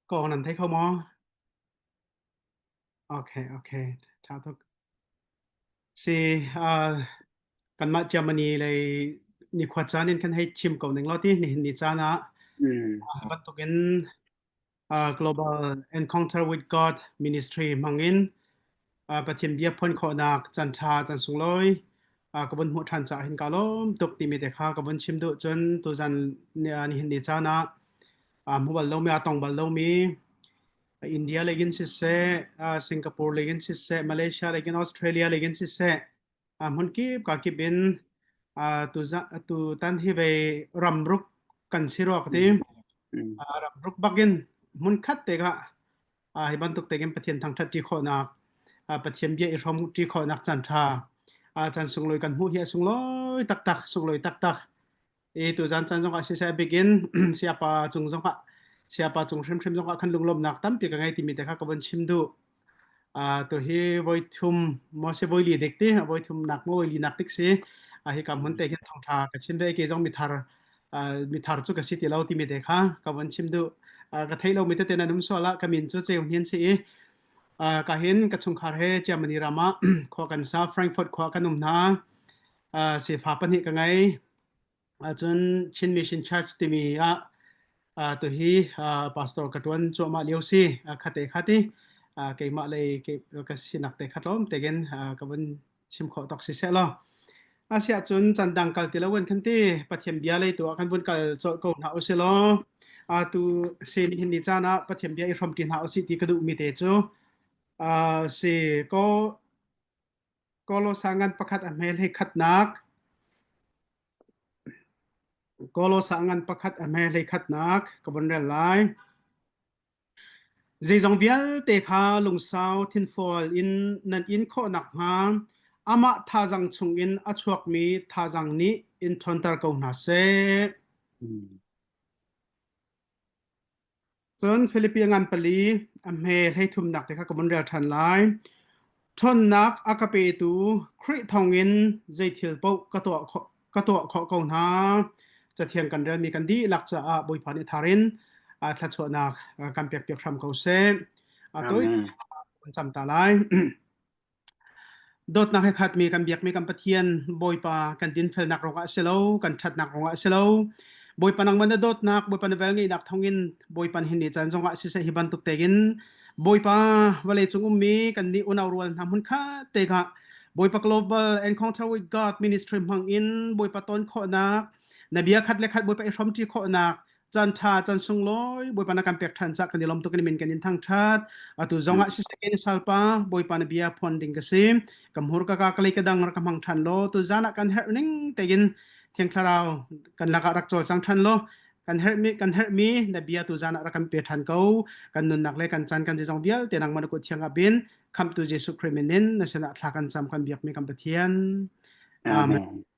Ka aw nan thei kho maw? Okay, okay. Ṭha tuk. Si, uh, kanmah Germany lei nikhua caan in kan hei chim ko ning law ti nihin ni caan ah bantukin Global Encounter with God Ministry hmangin Pathian bia phuan khawhnak caan ṭha caan sunglawi ka vun hmuh ṭhan caah hin ka lawm tuk timi te kha ka vun chim duh. Cun tuzan nihin ni caan ah hmu bal lomi aa tong bal lomi India lei in siseh, Singapore lei in siseh, Malaysia lei in Australia lei in siseh, hmun kip ka kip in tu tan hi vei ramruk kan si rua ka ti. Ramruk bakin hmun khat te ka hi bantuk tein Pathian thangṭhat ṭi khawhnak, Pathian bia i hrawm ṭi khawhnak caan ṭha, caan sunglawi kan hmuh hi a sunglawi taktak, sunglawi taktak. I tuzan caan zongah siseh bikin siapa cung zongah siapa cung hrimhrim zongah khan lunglawmhnak tampi ka ngei timi te kha ka vun chim duh. Tu hi voi thum maw si voi li dik ti voi thum nak maw voi li nak tik si hi ka hmun te hin thawngṭha ka chim ve ke zong mithar mithar cu ka si ti lo timi te kha ka von chim duh. Ka theih lomi tete nan um sual ah ka min cu Ceu Hnin si i ka hin ka chungkhar he Germany ram ah khua kan sa Frankfurt khua kan um hna. Sefa pahnih ka ngei. Cun Chin Mission Church timi ah tuhi pastor ka ṭuan cuahmah lio si. Khate khati keimah lei ka sinak te kha tlawm tein ka vun chim khawh tawk si seh law. Asiahcun can dang kal ti loin khan ti Pathian bia lei tu ah kan vun kal colh ko hna usih law tu si nihin ni caan ah Pathian bia i hrawm ṭi hna usih ti ka duhmi te cu si ko Kolosa ngan pakhat a hmel hei khatnak Kolosa ngan pakhat a hmel hei khatnak ka vun rel lai. Zeizong vialte kha lungsau thinfual in nan in khawh nakhnga amah thazaang chungin a chuakmi thazaang nih in ṭhawnter ko hna seh. Cun Filipi ngan pali a hme hleithumnak te kha ka vun rel ṭhan lai. Ṭhawnnak a ka petu Khrih thawngin zei thil paoh ka tuah khawh ka tuah khawh ko hna. Cathiang kan relmi kan dihlak caah Bawipa nih thar in thluachuahnak kan pekpiak hram ko seh. Atu Amen. kan cam ta lai. Dawtnak he khatmi kan biakmi kan Pathian Bawipa kan dinfelnak ruangah a si lo, kan ṭhatnak ruangah a si lo. Bawipa nangmah na dawtnak, Bawipa na velngeihnak thawngin Bawipa hin ni caan zongah siseh hi bantuk tein Bawipa vawlei cung ummi kan nih unau rual hna hmun khat te kha Bawipa Global Encounter with God Ministry hmang in Bawipa ton khawhnak, na bia khat le khat Bawipa i hrawmṭi khawhnak caan ṭha caan sunglawi Bawipa na kan pek ṭhan cah kan i lawm tuk in min kan in thangṭhat. Atu zongah siseh salpa Bawipa na bia phuan ding ka si. Ka hmur ka ka ka lei ka dang rak ka hmang ṭhan law tu zan ah kan herh ning tein Thiang Thlarau kan lakah rak cawlcang ṭhan law kan herhmi kan herhmi na bia tu zan ah rak kan pe ṭhan ko. Kan nunnak le kan caan kan zeizong vialte nangmah na kut thiang ah bin khamhtu Jesuh Khrih min in na sinah thla kan cam kan biakmi kan Pathian. Amen. Amen.